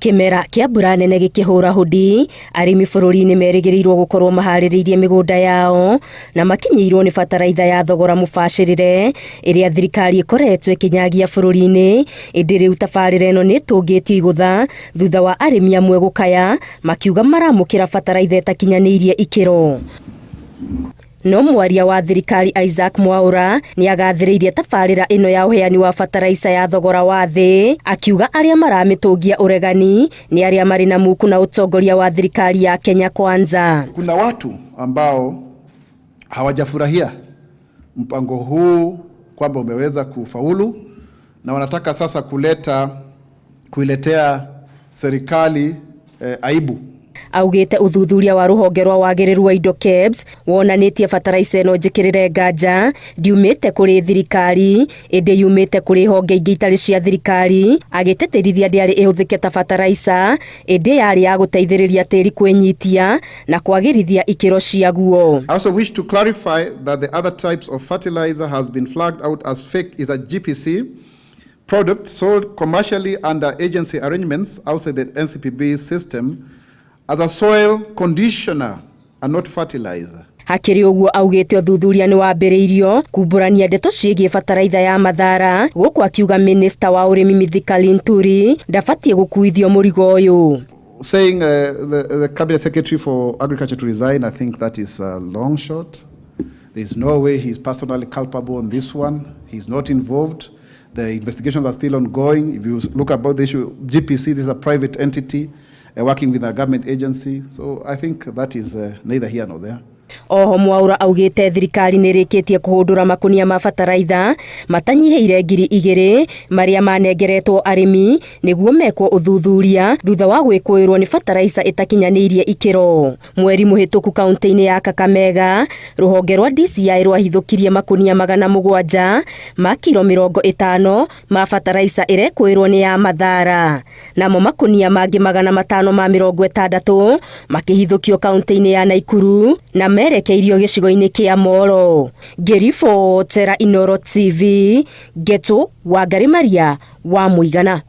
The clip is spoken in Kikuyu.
Kĩmera kĩa mbura nene gĩkĩhũra hũdi, arĩmi bũrũri-inĩ merĩgĩrĩirwo gũkorwo maharĩrĩirie mĩgũnda yao na makinyĩirwo nĩ bataraitha ya thogora mũbacĩrĩre ĩrĩa thirikari ĩkoretwo ĩkĩnyagia bũrũri-inĩ, ĩndĩ rĩu tabarĩra ĩno nĩ ĩtũngĩtio igũtha thutha wa arĩmi amwe gũkaya makiuga maramũkĩra bataraitha ĩtakinyanĩirie ikĩro. No mwaria wa thirikari Isaac Mwaura nĩ agathĩrĩirie tabarĩra ĩno ya ũheani wa bataraica ya thogora wa thĩ, akiuga arĩa maramĩtũngia ũregani nĩ arĩa marĩ na muku na ũtongoria wa thirikari ya Kenya Kwanza. Kuna watu ambao hawajafurahia mpango huu kwamba umeweza kufaulu na wanataka sasa kuleta kuiletea serikali aibu. Augĩte ũthuthuria wa rũhonge rwa wagĩrĩru wa indo KEBS wonanĩtie bataraica ĩno njĩkĩrĩre nganja ndiumĩte kũrĩ thirikari ĩndĩ yumĩte kũrĩ honge ingĩ itarĩ cia thirikari, agĩtĩtĩrithia ndĩarĩ ĩhũthĩke ta bataraica ĩndĩ yarĩ ya gũteithĩrĩria tĩri kwĩnyitia na kwagĩrithia ikĩro ciaguo. I also wish to clarify that the other types of fertilizer has been flagged out as fake is a GPC product sold commercially under agency arrangements outside the NCPB system as a soil conditioner and not fertilizer. Hakĩrĩ ũguo, augĩte ũthuthuria nĩ wambĩrĩirio kumbũrania ndeto ciĩgiĩ bataraitha ya Mathara, gũkũ akiuga minista wa ũrĩmi Mithika Linturi ndabatiĩ gũkuithio mũrigo ũyũ. Saying the cabinet secretary for agriculture to resign, I think that is a long shot. There's no way he's personally culpable on this one. He's not involved. The investigations are still ongoing. If you look about the issue, GPC, this is a private entity working with a government agency. So I think that is neither here nor there. Oho Mwaura augĩte thirikari nĩ ĩrĩkĩtie kũhũndũra makunia ma bataraitha matanyihĩire 2000 marĩa manengeretwo arĩmi nĩguo mekwo ũthuthuria thutha wa gwĩkũĩrwo nĩ bataraica ĩtakinyanĩirie ikĩro. Mweri mũhĩtũku, kaunti-inĩ ya Kakamega, rũhonge rwa DCI rwahithũkirie makunia 700 ma kiro 50 ma bataraica ĩrekũĩrwo nĩ ya Mathara, namo makunia mangĩ 560 makĩhithũkio kaunti-inĩ ya Naikuru na merekeirio gĩcigo-inĩ kĩa Molo. Ngĩribotera Inooro TV, Ngetu Wangari Maria wa Mũigana.